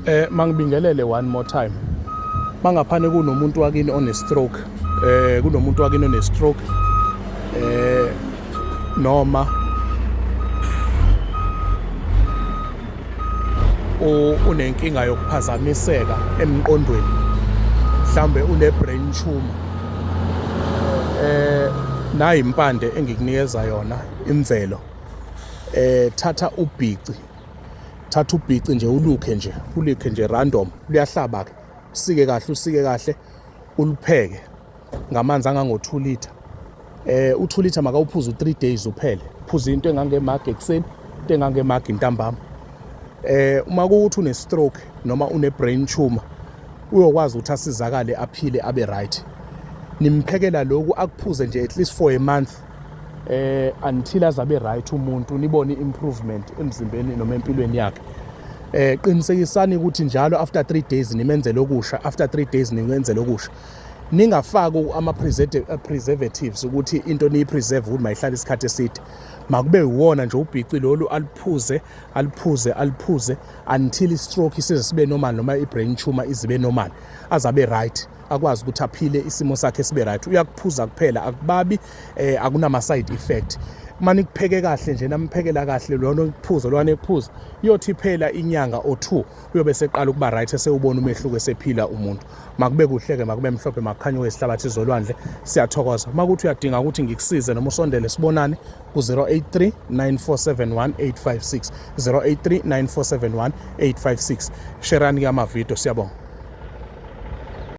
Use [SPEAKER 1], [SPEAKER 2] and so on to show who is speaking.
[SPEAKER 1] Mangibingelele one more time. Mangaphane kunomuntu wakini one stroke. Kunomuntu wakini one stroke. Noma unenkinga yokuphazamiseka emqondweni. Mhlambe une brain tumor. Nayi impande engikunikeza yona imvelo. Thatha ubhici, thatha ubhici nje, ulukhe nje, ulikhe nje random, luyahlaba ke, usike kahle, usike kahle, ulupheke ngamanzi angango 2 liter. U2 liter makawuphuze u3 days uphele. Phuza into engangemagi ekuseni, into engangemagi ntambama. Uma kuwukuthi une stroke noma une brain tumor, uyokwazi ukuthi asizakale, aphile, abe right. Nimphekela lokhu akuphuze nje at least for a month until azabe right umuntu, nibone improvement emzimbeni noma empilweni yakhe. Qinisekisani ukuthi njalo after 3 days nimenzele okusha, after 3 days nimenzele okusha. Ningafaki ama preservatives ukuthi into niyipreserve ukuthi mayihlale isikhathi eside. Makube uwona nje ubhici lolu, aliphuze, aliphuze, aliphuze until i-stroke isize sibe normal noma i-brain tumor izibe normal, azabe right, akwazi ukuthi aphile, isimo sakhe sibe right. Uyakuphuza kuphela, akubabi, akunama side effect. Mani kupheke kahle nje, namphekela kahle lona ukuphuza lwana ekuphuza, iyothi phela inyanga or 2 uyobe seqala ukuba right, esewubona umehluko, esephila umuntu. Makube kuhle ke, makube mhlophe, makukhanye kwesihlabathi zolwandle. Siyathokoza. Makuthi uyadinga ukuthi ngikusize noma usondele sibonane ku 083 9471 856, 083 9471 856. Sharani ke ama video, siyabonga.